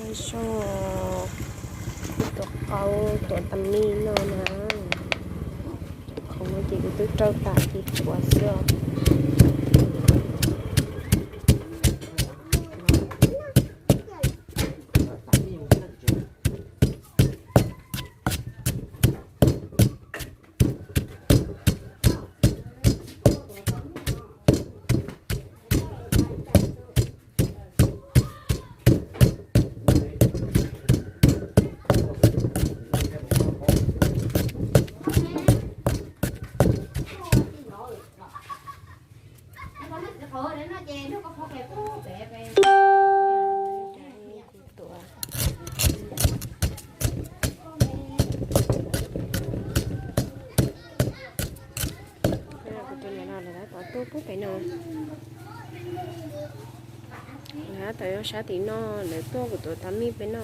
Zoo, kuv tuav qaub tuav tas mij no na. Khoom no ces kuv twb rau tas ces tuav xwb os. Kuv tus niam no lawv tab tom tuaj pub pem no. Lawv tab tom yuav sab tim no, lawv tuaj kuv tuav tas mij pem no.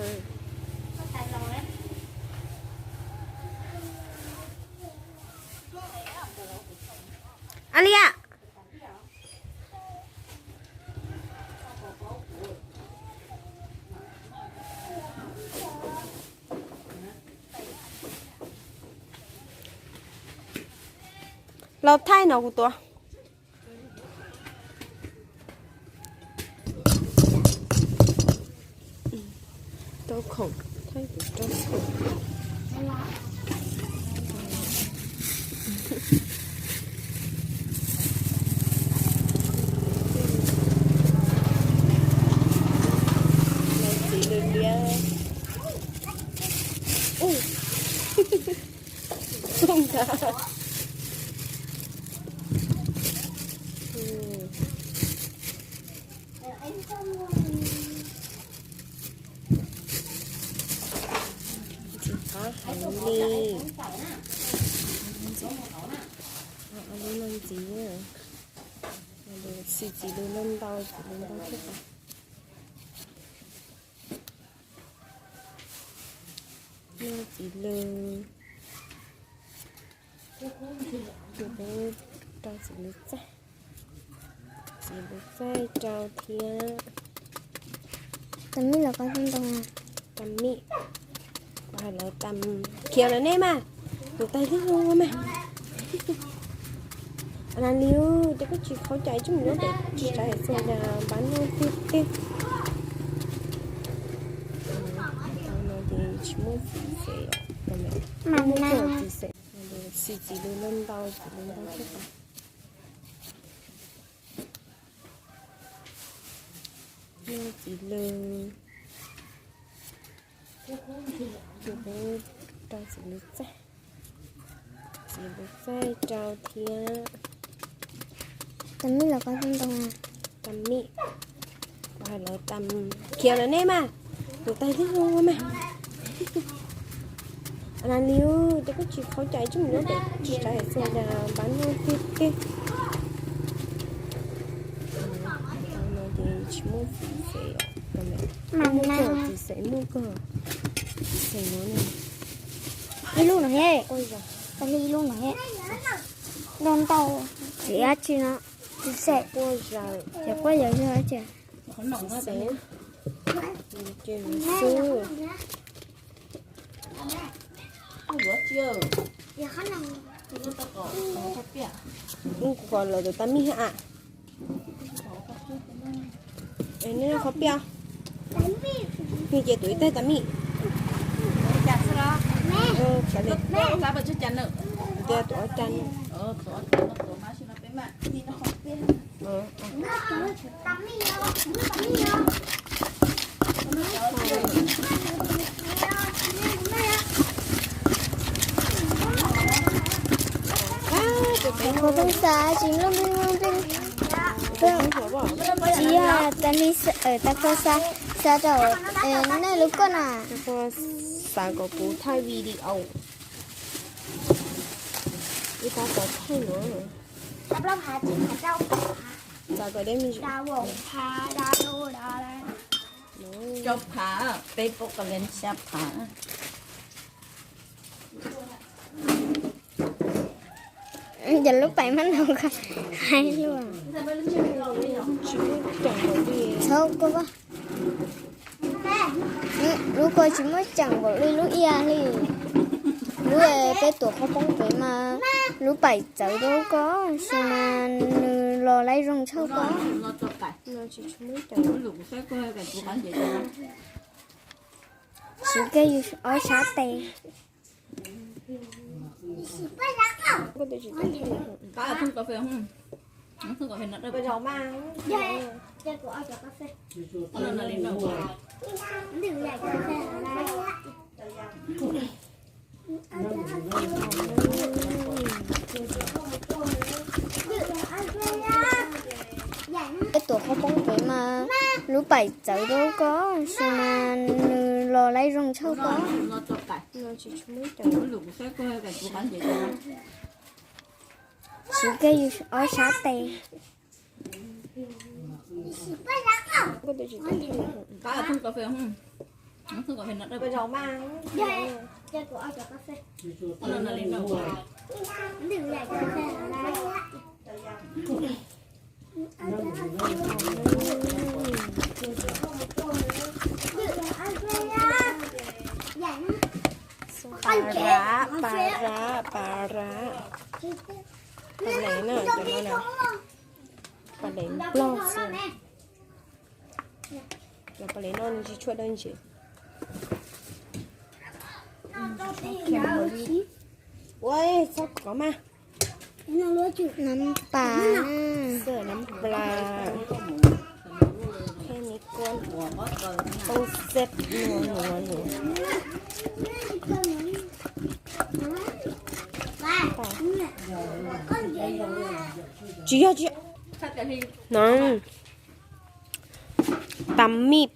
A li a. Los thaij no kuv tuav. Rau khoom, thaij kuv rau khoom. Txiv lws liab. Txooj ntag. Ntxim qab heev li. Ntxim, ua li no ntxiv. Xim txiv lws no ntau, txiv lws ntau thiab. No txiv lws. Ces peb rau txiv lws txaij, txiv lws txaij rau thiab. Tas mij los koj ntau. Tas mij, kuv hais lawv tas, khiav lawm nej mas, tus tais twb hu mas. Nas li, ces koj tsis khaub cai tsis mus nyob pem tsis sav xwb, npab noj tiag tiag. No ces tsis muaj txiv xev, muaj txiv xev, xim txiv lws no ntau, txiv lws ntau thiab. No txiv lws, ces peb rau txiv lws txaij, txiv lws txaij rau thiab. Tas mij los koj ntau. Tas mij, kuv hais lawv tas, khiav lawm nej mas, tus tais twb hu mas. Nas li, ces koj tsis khaub cai tsis mus nyob pem tsis sav xwb, npab noj tiag tiag. No ces tsis muaj txiv xev, muaj txiv xev, muaj koj txiv xev no ne. Ib lub no he, ib lub no he, ntau ntau. Txiv dab tsi no? Txiv xev. Quaj zaws, ces quaj zaws yog dab tsi? Txiv xev, ces xwb. Kuv kom lawv tus tas mij a. Nej noj qhov piaj. Nej ces tuav ib tais tas mij. Tias tuav ob cag. Kuv pheej xa tsis looj npeej looj npeej. Tsis yog tas li, tas koj xa, xa rau nej lub koj na. Xav kom kuv thaij video. Ib tag tau thaij no. Xav kom deb me ntsis. Rau phav, peb pub koj li xya phav. Cov lub pais mab nau hais luaj. Txhob koj. Lub ko tsis muaj ceem npaum li lub ib yam li. Lub peb tuam qhov poob pem mas lub paim txawv rau ko, tab sis mas nws los laib zoo tshaj ko. Siv kiag yus ob sab tes. Peb tuam qhov poob pem mas lub paim txawv rau ko, tab sis mas nws los laib zoo tshaj ko. Siv kiag yus ob sab tes. Pas rab, pas rab, pas rab. Pas lev na, cov no na. Pas lev nplog xwb. Los pas lev no nws tsis tshua dawb ntsev. Ua txhob kov mas. Nab pas, xwb nab plas, khej me kuab, toob xeb nua nua nua. Tsis yog, tsis yog. No, tas mij.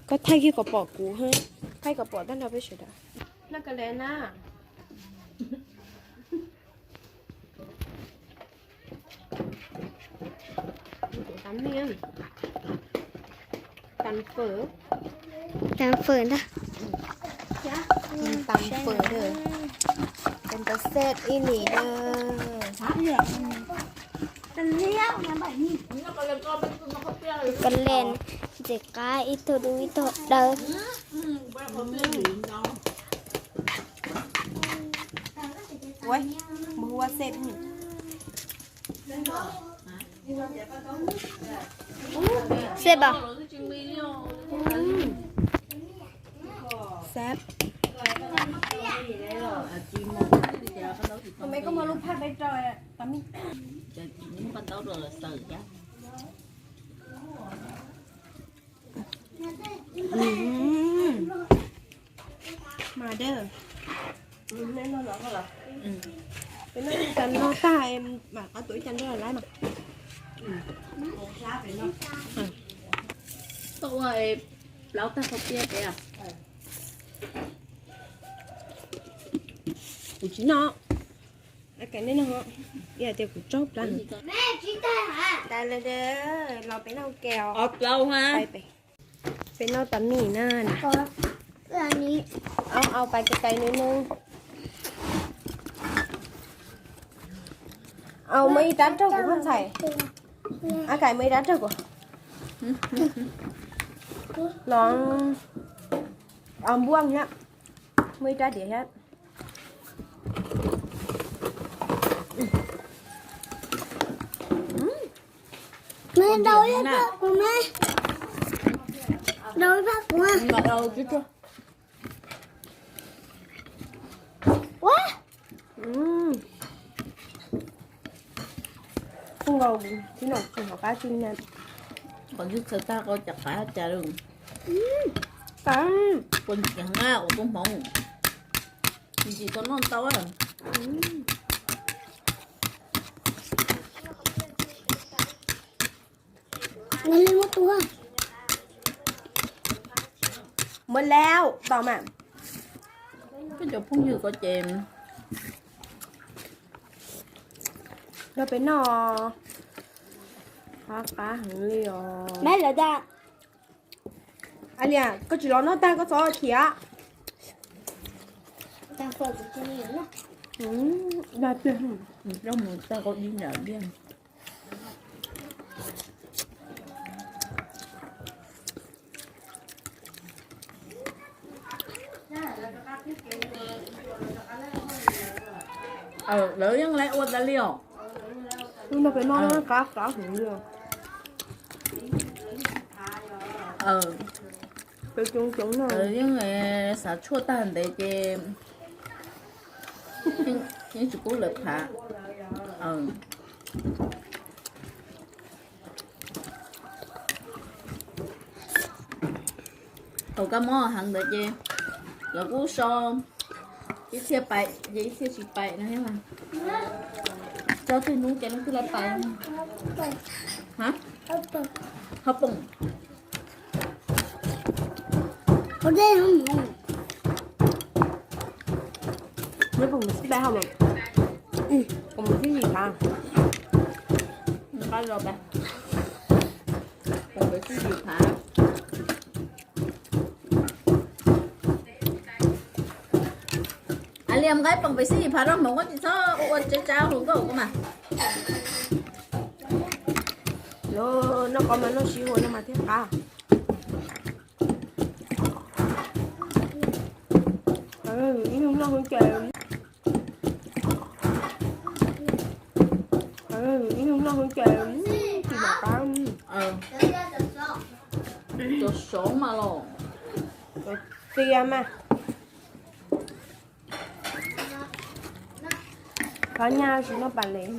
Koj thaij kiag kom pom kuv, thaij kom pom tag nrho peb sawv daws. Tas fawm, tas fawm ntag. Tas fawm, tas xeb ib nim na. Kalen ntxim qab, ib tug dub ib tug dawb. Ua xeb, xeb as. Xeb. Mas dawb. Peb noj ib tas no tag, mam qab tuav ib tas nrog lawv mas. Koj ua plaub tag khaub piab peb. Kuv tsis noj. Ib hais tias kuv tsaug plab. Los peb noj ke os. Peb noj tas mij na. Au, au, pais kais nws nws. Au, muaj ib rab raug kuv poj ntxhais. Ab, kais muaj ib rab raug kuv. Los, au, npuaj thiab. Muaj ib rab diav thiab. Daus ib phaj kuv mas. Daus ib phaj kuv. Ua, kub nkaus, tib no tsis hauv qab tsis na. Qhov ntxwg txhawv tag koj cas qab cas lawm. Kuv ntxiv na, kuv tub hmoov. Ntxiv tau noj ntau. Muaj lauj, tau mas. Koj cov phooj ywg ko ces nrog peb noj. Qab qab heev li os. Alias, koj tsis los noj tag koj txhob khiav. Dag tiag, dag mus tag koj dib nram diaj. Lawv yeej laiv ua tas li os. Lub no pem no qab qab heev li. Coob coob no yeej xav tshuaj tag ntev ces yeej tsis pub lawv phav. Thaum kab mob heev ntawd ces lawv kuj so ib txhia pais ces ib txhia tsis pais no thiab mas. Txog twg hnub ces leej twg lawv pais. Hov poom. Neb pom xib pais hov mas, pom xib yim phav. Nqa los pais. Pom xib yim phav. Liam nqa pom xib yim phav rau hmoov, koj tsis txhob ua tsav tsav hauv koj mas. Noj qos mas noj sib hua no mas thiaj qab. Ib leeg noj hwv ces, ib leeg noj hwv ces tsis mam qab. Cov sov mas los, cov txias mas. Phab nyaj tsis noj pas lev.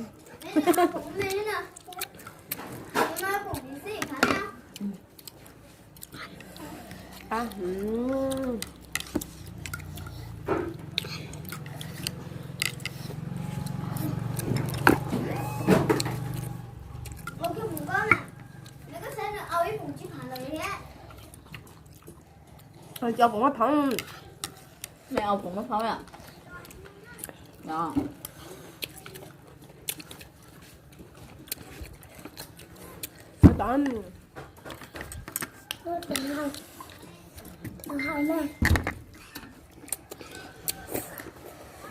Cov pum maj phaub.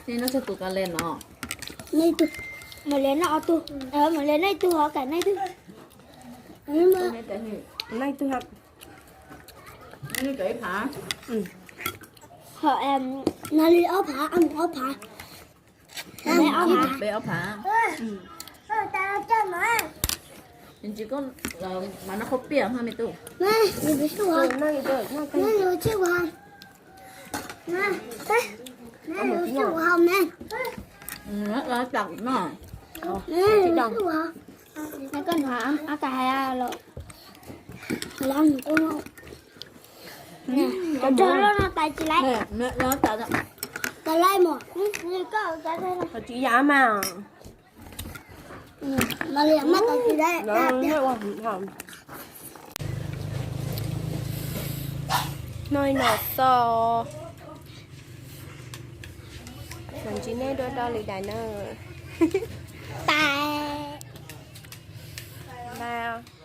Nej noj tsawg tus ka le no? Mam li noj ob tug, mam li noj ib tug hov kam noj ib tug. Noj ib tug. Ho, no li ob phav, ob phav. Peb ob phav. Tsis koj mas noj khaub piaj hos me tub. Koj hnov ob kas hais los? Cov loj no tais tsis laiv. Tais laiv mos. Tsis yam mas. Noj no xo. Mas ntsis nej dua dua li dais na. Tais. Tais.